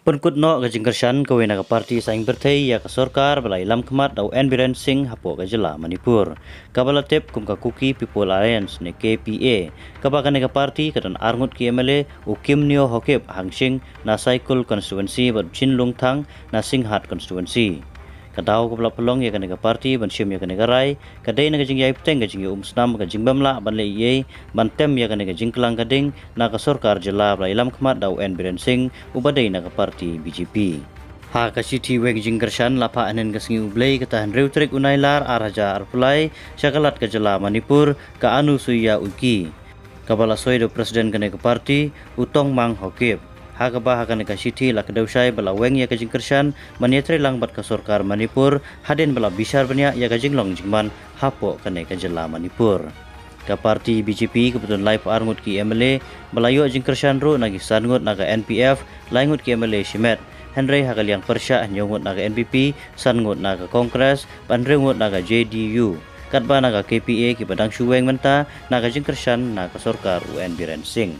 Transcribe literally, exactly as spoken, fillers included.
Pynkut noh ka jingkyrshan kawei na ka parti saiñ pyrthei ïa ka sorkar ba la ïalam khmat da u N Biren Singh hapoh ka jylla Manipur, kaba la tip kum ka Kuki People Alliance ne K P A, kaba kane ka parti ka don arngut ki M L A, u Kimnyo Haokip Hangshing na Saikul constituency bad Chinlungthang na Singhat constituency. Ka daw kaba la pynlong ïa kane ka parti ban shim ïa kane ka rai ka dei na ka jingïai bteng ka jingïaumsnam ka jingbym lah ban leh ei ei ban tem ïa kane ka jingklang ka ding na ka sorkar jylla ba la ïalam khmat da u N Biren Singh uba dei na ka parti B J P. Ha ka shithi weng jingkyrshan la phah hynnin ka sngi U Blei kata hynriew tarik u Nailar ar hajar arphew lai sha ka Lat ka jylla Manipur ka Anusuiya Uikey, kaba la soi da u President kane ka parti u Tongmang Haokip, ha kaba ha kane ka shithi la kdew shai ba la weng ïa ka jingkyrshan ban ïatreilang bad ka sorkar Manipur hadien ba la bishar bniah ïa ka jinglong jingman hapoh kane ka jylla Manipur. Ka parti B J P kaba don laiphew ar ngut ki M L A ba la ïoh jingkyrshan ruh na ki san ngut na ka N P F, lai ngut ki M L A shimet, hynrei ha ka liang pyrshah hynñiew ngut na ka N P P, san ngut na ka Congress bad hynriew ngut na ka J D U, katba na ka K P A kiba dang shu weng mynta na ka jingkyrshan na ka sorkar u N Biren Singh.